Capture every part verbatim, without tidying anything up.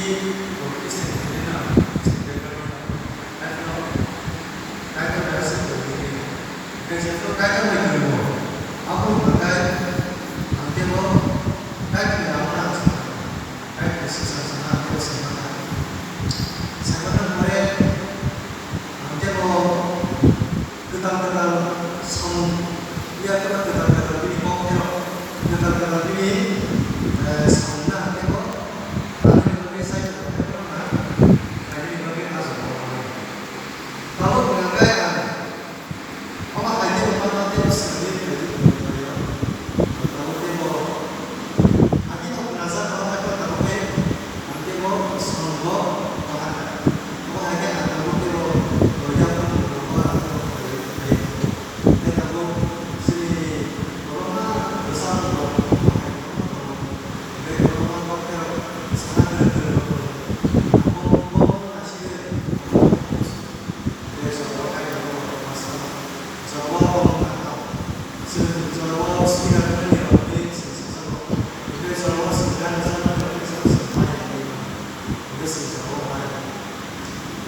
Kaitor bai aswk tongwi khe, kaitor bai aswk tongwi khe, kaitor bai tongwi khe, abo wngkha khe ang teibo kaitorni lama no ang sakha, kaitorni swkang sakha, ang teibo saimannai. Saimannani pore ang teibo kwtal kwtal samung, ya kwtal kwtal bini kok phano, kwtal kwtal bini, eh, samung no ang teibo Tabuk hwnkha khe ang omo hai khe wngmano teibo swngwi khaidi tongwi phaio. Tabuk teibo agini rwngthoma hai khe tabuk khe ang teibo swngbo bahan kha. Omo hai khe ang tabuk teibo yaphang rwngthoma ang teibo khaio. Tei tabuk chini kwbangma bwsarok rok omo hai khe tongo. Tei kwbangma kok tei rok sana kwrwi kwrwi rok tongo. Ang bo, bo, bo naisingwi tei jorao kaitor no ma sano. Jorao bo wngkha tamo. Chwng jorao speaker mani rok tei chwng sajago. Tei jorao chwng gana chana rok tei chwng maya wngwi mano. Tei chwng jorao maya.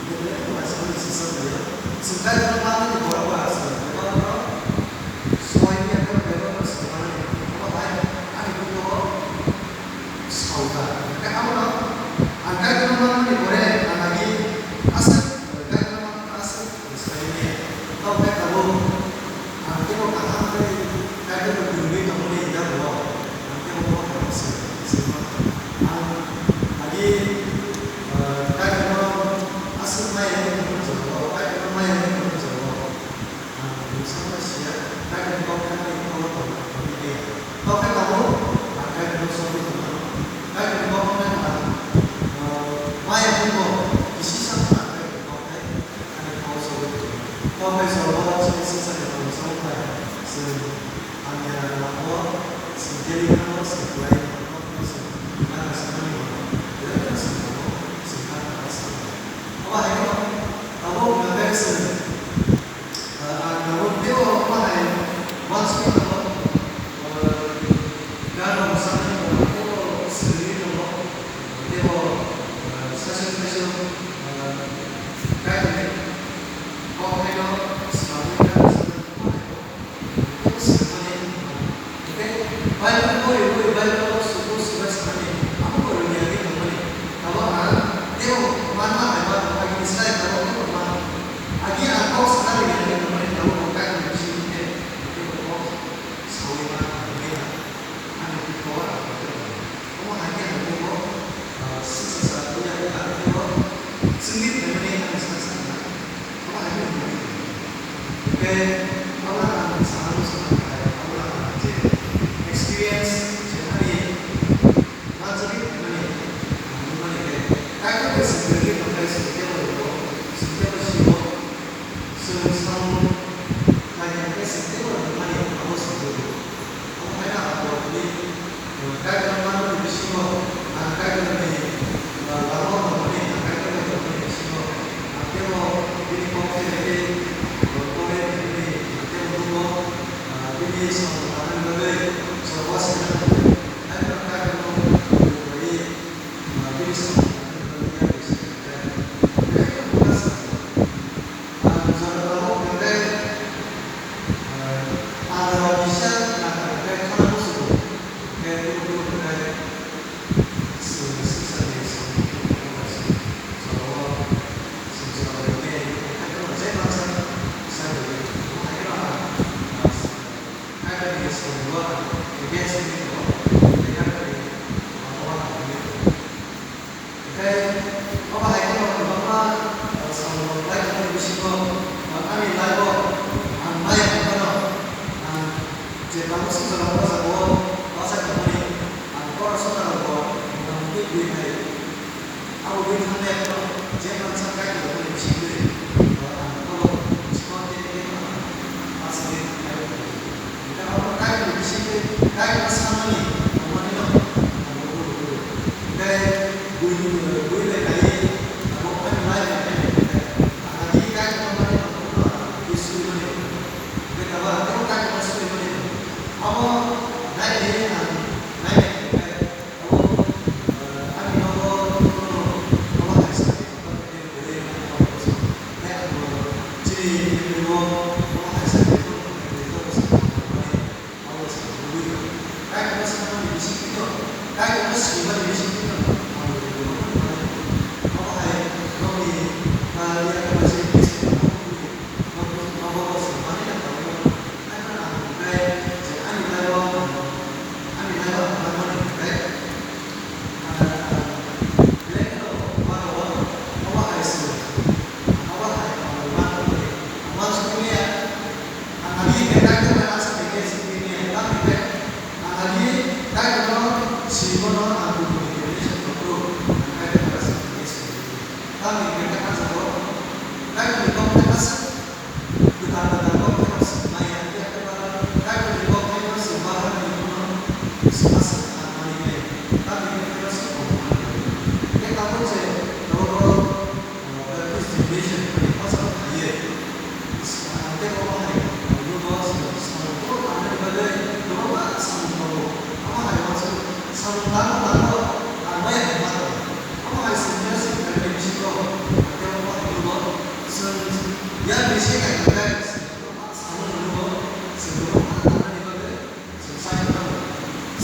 Tei belai kheno naisingmani chwng sajaio. Chwng kaitor no manmani borok ba chwng bebak no soi ya khe bebak no swngmani. Omo hai ani bukhuk o. Songkha. Hingkhe abono ang kaitorno manmani pore ang agi aswk, kaitorno manmani aswk swkang ya. Tamo khe tabuk ang teibo kaham khe kaitorno kwrwngwi tongmani yago ang teibo bo kaham se, se ma. Ang agi, eh, kaitorno aswk maya wngwi tongmani jora, kaitorno maya wngwi tongmani jora. Ang mungsa no sia, Kaitorni kok khe ani kok no tong tongwi khe. Kok khe tabuk, ang Kaitorno sogwi tongmano. Kaitorni kok no ang, ah, maya wngbo, kisi sa wngkha ang Kaitorni kok khe ani kok sogwi tongmano. Kok khe salo chini swngcharni tongmani samung bai chwng hamya rwngmano, chwng daily kheno chwng khlai mano, kok no chwng gana sanani mano, belai kheno chwng tongo, chwng gana rwna sanani. Omo hai kheno tabuk wngkha khe chwng Ah, ang tabuk teibo omo hai uansukwi tongo, ah, gana rwchapnai tongo, teibo swrwngwi tongo, teibo, ah, saichung saichung, ah, Kaitorni kok haino swrwngwi gana rwchapnai tongo, teibo swrwngmani. Hwnkhe Bible pori pori Bible o suku subai sanani, abo bo rwngya wngwi tongmani. Abo ang teibo manma hai ma tong, agini slai abo teibo ma. Agi ang kok sana rwngya wngwi tongmani, abo bo kaisa bisi wngkhe, teibo kok saui ma wngwi ang ani bikhogo ang kok rwngya. Omo hai khe ang teibo, ah, swngsa sa wngya wngwi ang teibo chwngwi phaimani ang sa sa wngya. Omo hai khe wngwi tongmani. Hwnkhe abo ang sana muchungma khlai, abo ang je experience, je ani manjagwi phaimani, ang nukmani khe, Kaitor bai swngcharwi tongkhe, swngcharwi tongo, swngcharwi sio, swng samung khlai tongkhe, swngcharwi tongmani abo swngcharwi. Omo hai no ang bo tini, eh, Kaitor manmani bisingo, ang Kaitorni, eh, lama o tongmani, ang Kaitor bai tongmani bisingo, ang teibo bini kok khe bai khe, eh, pore tongmani, ang teibo nugo, eh, bini samung tangmani bagwi chorbo sinani bagwi, hai no Kaitorno tongwi, eh, bini samung tangmani bagwi yang bai sinani bagwi, belai kheno bwkha swngo. Ang jora tabuk hwnkhe, eh, ang jora kisa nangkha hwnkhe khana muchungo. Hwnkhe tubun tubun hwnkhe chwng swngcharni samung tubun tubun bai se jorao chwng jorao rwngwi hwnkhe tongma je mansa sai rwgwi tongkha. Omo hai kheno ang, ah, Kaitorni samungo ang against wngwi tongo, tei Kaitorni lama o ang rwngwi tongo. Hwnkhe, omo hai kheno kwbangma, ah, samung rok khlai tongmani bisingo, ah, ani life o ang maya tongmano, ang je tabuk swngcharno o jaga o bachai tongmani, ang borok songcharno bo, ang twi bui hai, abo bui thangnai phano je mansa Kaitor rokni bisingtwi, ah, ang borok bisingo tei tei ang aswk khe khlai tongmani. Hwnkhe abo Kaitorni bisingtwi, Kaitorno sanmani tongmani no ang bo phuru phuru. Hwnkhe bui, bui bai kaiwi abo ani life bai kaiwi hwnkhe ang agi Kaitorno manwi tongmano ang agi surimani tongmani. Hwnkhe tabuk ang teibo Kaitorno surimani tongo. Abo nai nai ang nai nai hwnkhe abo, eh, ani nogo kheno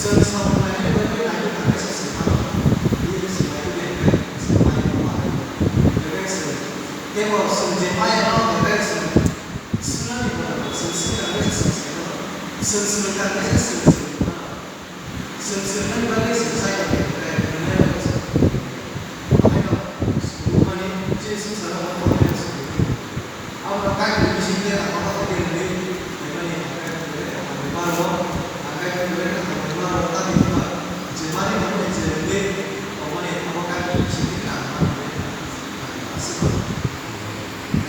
Chwng samung nainani bagwi naitugwi thangnaisa se phano, bini se naitugwi hwnkhe chwng mai tongma hai. Hwnkhe chwng teibo chwng je maya no hwnkhe chwng swngnani borok, chwng swngna bagwi chwng se phano, chwng swngna bagwi chwng se phano, chwng swngnani bagwi chwng sai tongwi hwnkhe hwnwi haino swngmani chini swngcharo hwnwi tongmani swngmani. Abo kainwi bisingtwi ang abo tongwi rwdi, hwnmani ang kainwi tongwi rwdi, ang tongwi mano, ang kainwi tongwi rwdi, ang tongwi mano, tamo hwnba je mani hwnmani je rwdi tongmani abo kainwi bisingtwi ang mano hwnwi ang aswk mano.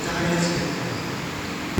Hwnwi